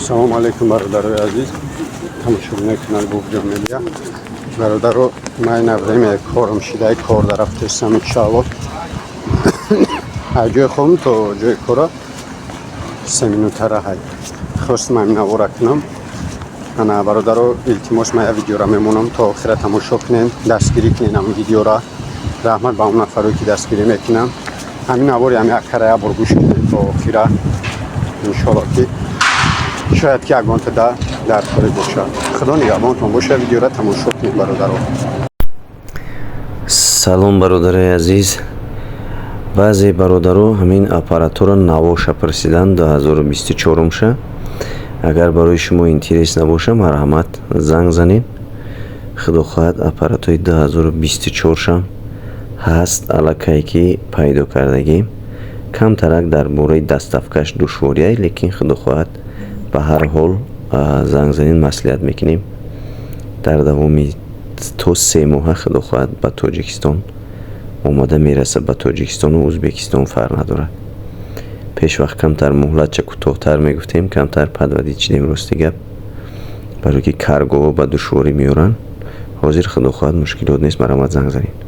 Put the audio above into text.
Салому алейкум, бародарои азиз, тамошобинои канали Бобоҷон Медиа. Бародаро, ман на время корам шидай, кор дарафтестам, иншаалло. Аз ҷои хом то ҷои кора 3 минута раҳай. Хостам ҳамин навора кунам. Ана, бародаро, илтимос, ман я видеора мемонам, то охира тамошо кунем, дастгирӣ кунем ҳамин видеора. Раҳмат ба он нафаре, ки дастгирӣ мекунам. Ҳамин навори ҳамин акара як бор гӯш кунем то охира, иншоалло, ки шояд ки ягонта дар коре бошад. Худо нигаҳбонтон боша, видеора тамошо кунед, бародаро. Салом, бародарои азиз. Баъзе бародаро ҳамин аппаратура навоша пурсиданд, 2024-умша. Агар барои шумо интерес набоша, марҳамат, занг занед. Худо хоҳад, аппаратҳои 2024-шам ҳаст, аллакай ки пайдо кардагӣ. Камтарак дар бораи доставкаш душвориай, лекин, худо хоҳад, ба ҳар ҳол занг занед, маслиҳат мекунем. Дар давоми то 3 моҳа, худо хоҳад, ба Тоҷикистон омада мерасад. Ба Тоҷикистону Ӯзбекистон фарқ надорад. Пешвақт камтар муҳлатча кӯтоҳтар мегуфтем, камтар подводить шидем, рости гап, барое ки каргоҳо ба душворӣ меоранд. Ҳозир, худо хоҳад, мушкилот нест. Марҳамат, занг занед.